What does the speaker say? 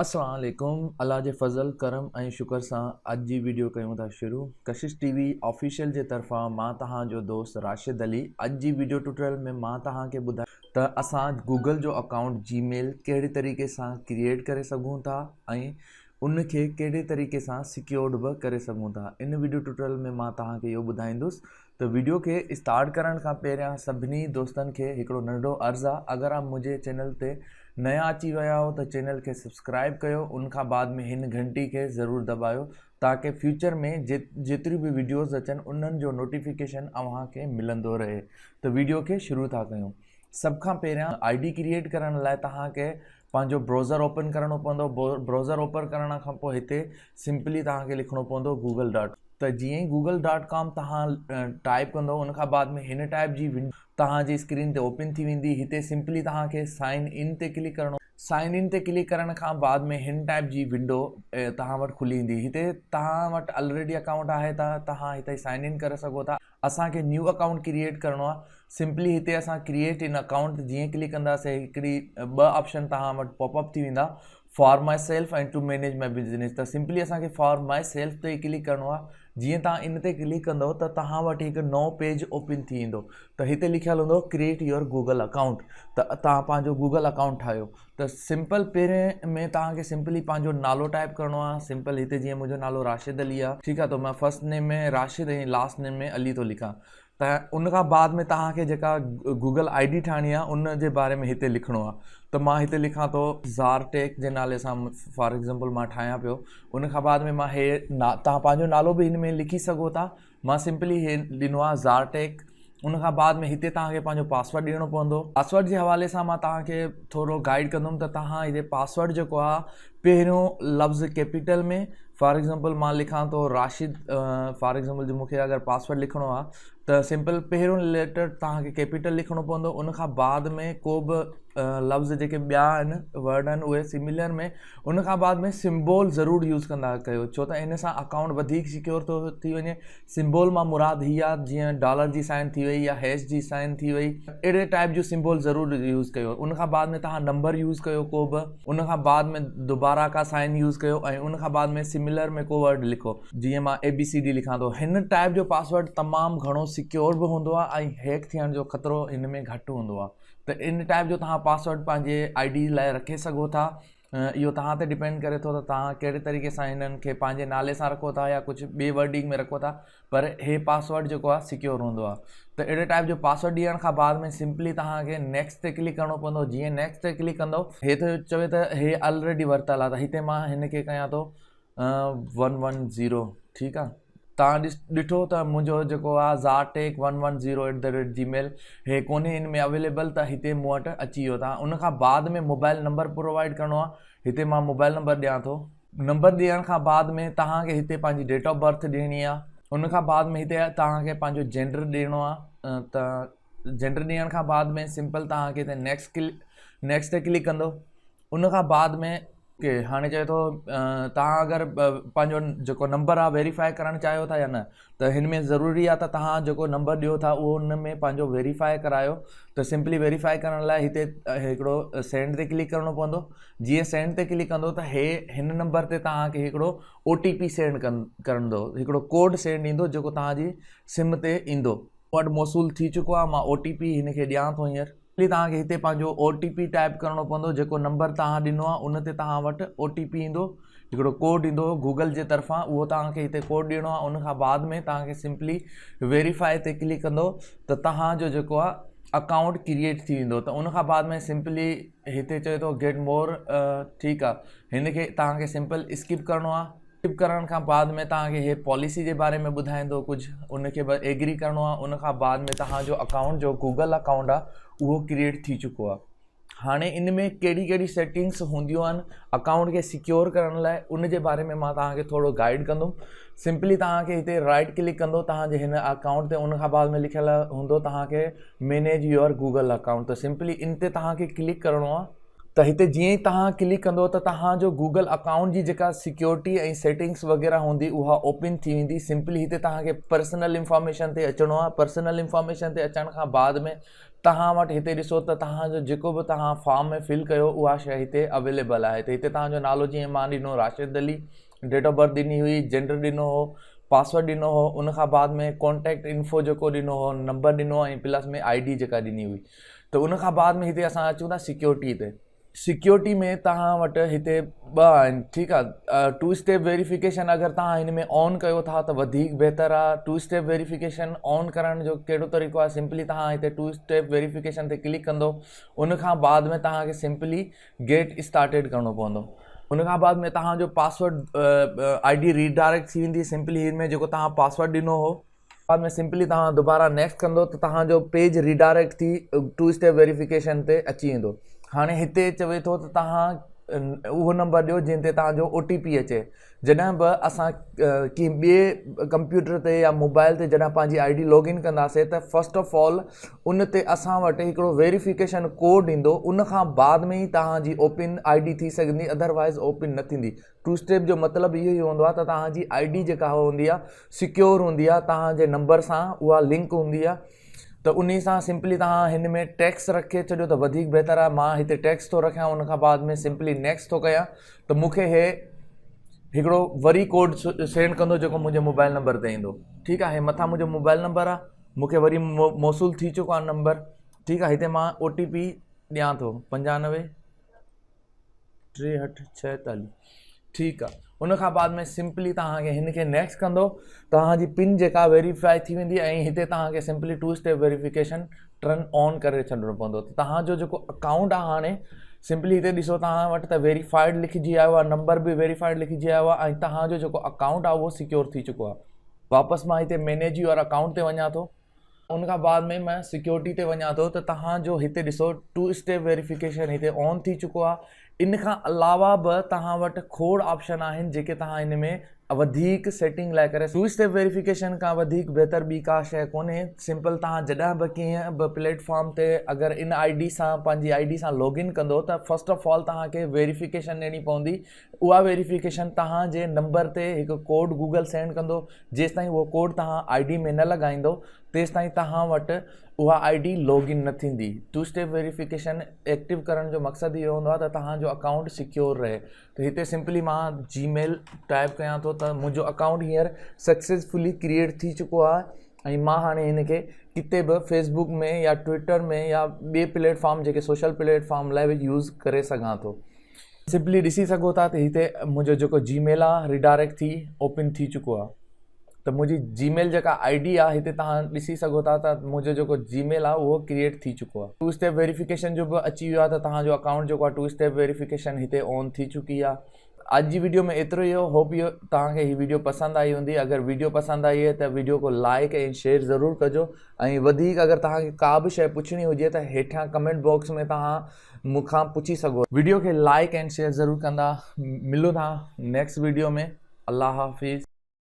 السلام عليڪم الله جي فضل ڪرم ۽ شڪر سان اڄ جي ويڊيو ڪيون ٿا شروع ڪشش ٽي وي آفيشل جي طرفان مان توهان جو دوست راشد علي اڄ جي ويڊيو ٽيوٽوريل ۾ مان توهان کي ٻڌائي ته اسان گوگل جو اڪائونٽ جي ميل ڪهڙي طريقي سان ڪريئيٽ ڪري سگهون ٿا ۽ ان کي ڪهڙي طريقي سان سيڪيورڊ به ڪري سگهون ٿا ان ويڊيو ٽيوٽوريل ۾ مان توهان کي اهو ٻڌائيندس ته ويڊيو کي اسٽارٽ ڪرڻ کان پهريان سڀني دوستن کي هڪڙو ننڍڙو عرض آ اگر آپ منهنجي چينل تي نيا اچي ويا آهو ته چينل کي سبسڪرائب ڪيو ان کان بعد ۾ هن گهنٽي کي ضرور دٻايو تاڪه فيوچر ۾ جيتريون به ويڊيوز اچن انهن جو نوٽيفڪيشن اوهان کي ملندو رهي ته ويڊيو کي شروع ٿا ڪيون سڀ کان پهريان I D create ڪرڻ لاء توهان کي پنهنجو بروزر اوپن ڪرڻو پوندو بروزر اوپن ڪرڻ کان پوء هتي سمپلي توهان کي لکڻو پوندو گوگل ڊاٽ ته جيئن ئي گوگل ڊاٽ ڪام توهان ٽائپ ڪندو ان کان بعد ۾ هن ٽائپ جي ونڊو توهان جي اسڪرين تي اوپن ٿي ويندي هتي سمپلي توهان کي سائن ان تي ڪلڪ ڪرڻو سائن ان تي ڪلڪ ڪرڻ کان بعد ۾ هن ٽائپ جي ونڊو توهان وٽ کلي ايندي هتي توهان وٽ الريڊي اڪائونٽ آهي ته توهان هتي سائن ان ڪري سگهو ٿا اسان کي نيو اڪائونٽ ڪريئيٽ ڪرڻو آهي سمپلي هتي اسان ڪريئيٽ ان اڪائونٽ تي جيئن ڪلڪ ڪنداسين هڪڙي ٻه آپشن توهان وٽ پاپ اپ ٿي ويندا for myself ۽ to manage my business ته سمپلي اسان کي فار my self تي ڪلڪ ڪرڻو آهي جيئن توهان ان تي ڪلڪ ڪندو ته توهان وٽ هڪ نئون پيج اوپن ٿي ويندو ته هتي لکيل هوندو ڪريئيٽ your Google account ته توهان پنهنجو گوگل اڪائونٽ ٺاهيو ته سمپل پهرين ۾ توهان کي سمپلي پنهنجو نالو ٽائپ ڪرڻو آهي سمپل هتي جيئن منهنجو نالو راشد علي آهي ٺيڪ آهي ته مان first name ۾ Rashid ۽ last name ۾ Ali ٿو لکان ته ان کان بعد ۾ توهان کي جيڪا گوگل I D ٺاهڻي آهي ان جي باري ۾ هتي لکڻو آهي ته مان هتي لکان ٿو زار ٽيڪ جي نالي سان فار ايگزامپل مان ٺاهيان پيو ان کان بعد ۾ مان هي توهان پنهنجو نالو به هن ۾ لکي سگهو ٿا مان سمپلي هي ڏنو آهي زار ٽيڪ ان کان بعد ۾ هتي توهان کي پنهنجو پاسورڊ ڏيڻو پوندو پاسورڊ جي حوالي سان مان توهان کي ٿورو گائيڊ ڪندم ته توهان هتي پاسورڊ جيڪو آهي پهريون لفظ ڪيپيٽل ۾ فار ايگزامپل مان لکان ٿو راشد فار ايگزامپل جو مونکي اگر پاسورڊ لکڻو آهي ته سمپل پهريون ليٽر توهان کي ڪيپيٽل لکڻو پوندو ان کان بعد ۾ ڪو به لفظ جيڪي ٻيا آهن ورڊ آهن اهي سميلر ۾ ان کان بعد ۾ سمبول ضرور يوز ڪندا ڪيو ڇو ته ان سان اڪائونٽ وڌيڪ سيڪيور ٿو ٿي وڃي سمبول مان مراد هي آهي جيئن ڊالر جي سائن ٿي وئي يا هيش جي سائن ٿي وئي اهڙي ٽائپ جو سمبول ضرور يوز ڪيو ان کان بعد ۾ توهان نمبر يوز ڪيو ڪو به ان کان بعد ۾ دوباره ڪا سائن يوز ڪيو ۽ ان کان بعد ۾ سميلر ۾ ڪو ورڊ لکو جيئن مان اي بي سي ڊي لکان ٿو هن ٽائپ جو پاسورڊ تمام گهڻو سيڪيور به هوندو آهي ۽ هيڪ ٿيڻ جو خطرو هن ۾ گهٽ هوندو آهي ته ان ٽائپ جو توهان پاسورڊ پنهنجي I D لاء رکي سگهو ٿا اهو توهان تي ڊپينڊ ڪري ٿو ته توهان ڪهڙي طريقي سان هنن کي پنهنجي نالي سان رکو ٿا يا ڪجهه ٻي ورڊنگ ۾ رکو ٿا پر هي پاسورڊ جيڪو آهي سيڪيور هوندو آهي ته اهڙي ٽائپ جو پاسورڊ ڏيڻ کان بعد ۾ سمپلي توهان کي نيڪسٽ تي ڪلڪ ڪرڻو پوندو جيئن نيڪسٽ تي ڪلڪ ڪندو هي ٿو چوي ته هي آلريڊي ورتل آهي ته هتي مان هن کي ڪيان ٿو ون ون زيرو ٺيڪ آ تان ڏٺو ته منهنجو جيڪو آ زار tech one one zero at the rate Gmail هي ڪونهي ان ۾ اويليبل ته هتي مون وٽ اچي ويو تان ان کان بعد ۾ موبائل نمبر پرووائڊ ڪرڻو آ هتي مان موبائل نمبر ڏيان ٿو نمبر ڏيڻ کان بعد ۾ توهان کي هتي پنهنجي ڊيٽ آف برٿ ڏيڻي آ ان کان بعد ۾ هتي توهان کي پنهنجو جينڊر ڏيڻو آ ته جينڊر ڏيڻ کان بعد ۾ سمپل توهان کي هتي نيڪسٽ ڪلڪ نيڪسٽ تي ڪلڪ ڪندو ان کان بعد ۾ ڪي هاڻي چئي ٿو توهان اگر پنهنجو جيڪو نمبر آهي ويريفائي ڪرڻ چاهيو ٿا يا نه ته هن ۾ ضروري آهي ته توهان جيڪو نمبر ڏيو ٿا اهو ان ۾ پنهنجو ويريفائي ڪرايو ته سمپلي ويريفائي ڪرڻ لاء هتي هڪڙو سينڊ تي ڪلڪ ڪرڻو پوندو جيئن سينڊ تي ڪلڪ ڪندو ته هي هن نمبر تي توهان کي هڪڙو او ٽي پي سينڊ ڪرندو هڪڙو ڪوڊ سينڊ ايندو جيڪو توهان جي سم تي ايندو وٽ موصول ٿي چڪو آهي مان او ٽي پي هن کي ڏيان ٿو هينئر سمپلي توهان کي هتي پنهنجو او ٽي پي ٽائپ ڪرڻو پوندو جيڪو نمبر توهان ڏنو آهي ان تي توهان وٽ او ٽي پي ايندو هڪڙو ڪوڊ ايندو گوگل جي طرفان اهو توهان کي هتي ڪوڊ ڏيڻو آهي ان کان بعد ۾ توهان کي سمپلي ويريفائي تي ڪلڪ ڪندو ته توهان جو جيڪو آهي اڪائونٽ ڪريئيٽ ٿي ويندو ته ان کان بعد ۾ سمپلي هتي چئي ٿو گيٽ مور ٺيڪ آهي هن کي توهان کي سمپل اسڪپ ڪرڻو آهي اسڪپ ڪرڻ کان بعد ۾ توهان کي هي پاليسي جي باري ۾ ٻڌائيندو ڪجهه ان کي به ايگري ڪرڻو آهي ان کان بعد ۾ توهان جو اڪائونٽ جو گوگل اڪائونٽ آهي اهو ڪريئيٽ ٿي چڪو آهي هاڻي ان ۾ ڪهڙي ڪهڙي سيٽنگس هونديون آهن اڪائونٽ کي سيڪيور ڪرڻ لاء ان جي باري ۾ مان توهان کي ٿورو گائيڊ ڪندم سمپلي توهان کي هتي رائٽ ڪلڪ ڪندو توهان جي هن اڪائونٽ تي ان کان بعد ۾ لکيل هوندو توهان کي مينيج your Google account ته سمپلي ان تي توهان کي ڪلڪ ڪرڻو آهي. ته هتي جيئن ئي توهان ڪلڪ ڪندو ته توهان جو گوگل اڪائونٽ جي جيڪا سيڪيورٽي ۽ سيٽنگس وغيره هوندي اها اوپن ٿي ويندي. سمپلي هتي توهان کي پرسنل انفارميشن تي اچڻو آهي. پرسنل انفارميشن تي اچڻ کان بعد ۾ توهان وٽ هتي ڏسو ته توهان جو جيڪو به توهان فارم ۾ فل ڪيو اها شيء هتي اويليبل آهي. ته هتي توهان جو نالو جيئن مان ڏنو Rashid Ali, date of birth ڏني هئي، جينڊر ڏنو هو، پاسورڊ ڏنو هو، ان کان بعد ۾ ڪانٽيڪٽ انفو جيڪو ڏنو هو، نمبر ڏنو ۽ پلس ۾ I D جيڪا ڏني هئي. ته ان کان بعد ۾ هتي اسان اچون ٿا سيڪيورٽي تي. سيڪيورٽي ۾ توهان وٽ هتي ٻه آهن ٺيڪ آهي ٽو اسٽيپ ويريفڪيشن اگر توهان هن ۾ آن ڪيو ٿا ته وڌيڪ بهتر آهي. ٽو اسٽيپ ويريفڪيشن آن ڪرڻ جو ڪهڙو طريقو آهي سمپلي توهان هتي ٽو اسٽيپ ويريفڪيشن تي ڪلڪ ڪندو ان کان بعد ۾ توهان کي سمپلي گيٽ اسٽارٽيڊ ڪرڻو پوندو. ان کان بعد ۾ توهان جو پاسورڊ I D redirect ٿي ويندي. سمپلي هن ۾ جيڪو توهان پاسورڊ ڏنو هو بعد ۾ سمپلي توهان دوباره نيڪسٽ ڪندو ته توهان جو پيج ريڊائريڪٽ ٿي ٽو اسٽيپ ويريفڪيشن تي اچي ويندو. هاڻي هتي چوي ٿو ته توهان اهو نمبر ڏيو جنهن تي توهان جو او ٽي پي اچي. جڏهن به اسان ڪنهن ٻئي ڪمپيوٽر تي يا موبائل تي جڏهن پنهنجي I D log in ڪنداسي ته فرسٽ آف آل ان تي اسان وٽ هڪڙو ويريفڪيشن ڪوڊ ايندو ان کان بعد ۾ ئي توهان جي اوپن I D ٿي سگهندي ادروائز اوپن نه ٿيندي. ٽو اسٽيپ جو مطلب اهو ئي هوندو آهي ته توهان جي I D جيڪا هوندي آهي سيڪيور هوندي آهي توهان جي نمبر سان اها لنڪ هوندي آهي ته انهي سان سمپلي توهان هن ۾ ٽيڪس رکي ڇڏيو ته وڌيڪ بهتر آهي. مان هتي ٽيڪس ٿو رکيان ان کان بعد ۾ سمپلي نيڪسٽ ٿو ڪيان ته مون کي هي هڪڙو وري ڪوڊ سينڊ ڪندو جيڪو منهنجي موبائل نمبر تي ايندو. ٺيڪ آهي مٿان منهنجو موبائل نمبر آهي مون کي وري موصول ٿي چڪو آهي نمبر. ٺيڪ آهي هتي مان او ٽي پي ڏيان ٿو پنجانوي ٽيهٺ ڇهتاليهه. ٺيڪ آ ان کان بعد ۾ سمپلي توهان کي هن کي نيڪسٽ ڪندو توهان جي پن جيڪا ويريفائي ٿي ويندي ۽ هتي توهان کي simply two step verification turn on ڪري ڇڏڻو پوندو ته توهان جو جيڪو اڪائونٽ آ هاڻي سمپلي هتي ڏسو توهان وٽ ته ويريفائيڊ لکجي آيو آ نمبر به ويريفائيڊ لکجي آيو آ ۽ توهان جو جيڪو اڪائونٽ آ اهو سيڪيور ٿي چڪو آ. واپس مان هتي مينيج your account تي وڃان ٿو. ان کان بعد ۾ مان سيڪيورٽي تي وڃان ٿو ته توهان جو هتي ڏسو ٽو اسٽيپ ويريفڪيشن هتي آن ٿي چڪو آهي. ان کان علاوه به توهان وٽ کوڙ آپشن آهن جيڪي توهان ان ۾ وڌيڪ سيٽنگ لاء ڪري ٽو اسٽيپ ويريفڪيشن کان وڌيڪ بهتر ٻي ڪا شيء ڪونهي. سمپل توهان جڏهن به ڪنهن به پليٽ فارم تي اگر ان I D سان پنهنجي I D سان لاگ ان ڪندو ته فرسٽ آف آل توهان کي ويريفڪيشن ڏيڻي پوندي. اها ويريفڪيشن توهان جي نمبر تي هڪ ڪوڊ گوگل سينڊ ڪندو جيستائين اهو ڪوڊ توهان I D ۾ نه لڳائيندو تيستائين توهان وٽ اها I D log in نه ٿيندي. ٽو اسٽيپ ويريفڪيشن ايڪٽو ڪرڻ جو مقصد اهو هوندو آهي ته توهان جو اڪائونٽ سيڪيور رهي. ته هتي سمپلي مان جي ميل ٽائپ ڪيان ٿو ته منهنجو اڪائونٽ هينئر سڪسيسفلي ڪريئيٽ ٿي چڪو آهي ۽ مان هاڻي هن کي ڪٿي به فيسبڪ ۾ يا ٽوئٽر ۾ يا ٻئي پليٽ فارم جيڪي سوشل پليٽ فارم لاء به يوز ڪري سگهان ٿو. سمپلي ڏسي سگهو ٿا ته هتي منهنجو جيڪو جي ميل آهي ريڊائريڪٽ ٿي اوپن ٿي چڪو آهي ته منهنجي جي ميل جيڪا I D آهي هتي توهان ڏسي سگهو ٿا ته منهنجو جيڪو جي ميل آهي اهو ڪريئيٽ ٿي چڪو آهي. ٽو اسٽيپ ويريفڪيشن جو به اچي ويو آهي ته توهان جو اڪائونٽ جيڪو آهي ٽو اسٽيپ ويريفڪيشن هتي آن ٿي چڪي آهي. اڄ جي ويڊيو ۾ ايترو ئي هو هوپ اهو توهان کي هي ويڊيو پسند آئي هوندي اگر ويڊيو پسند آئي آهي ته ويڊيو کي لائڪ ۽ شيئر ضرور ڪجو ۽ وڌيڪ اگر توهان کي ڪا به شيء پڇڻي هجي ته هيٺيان ڪمينٽ باڪس ۾ توهان مون کان پڇي سگهو. ويڊيو کي لائڪ ۽ شيئر ضرور ڪندا. ملون ٿا نيڪسٽ ويڊيو ۾ الله حافظ.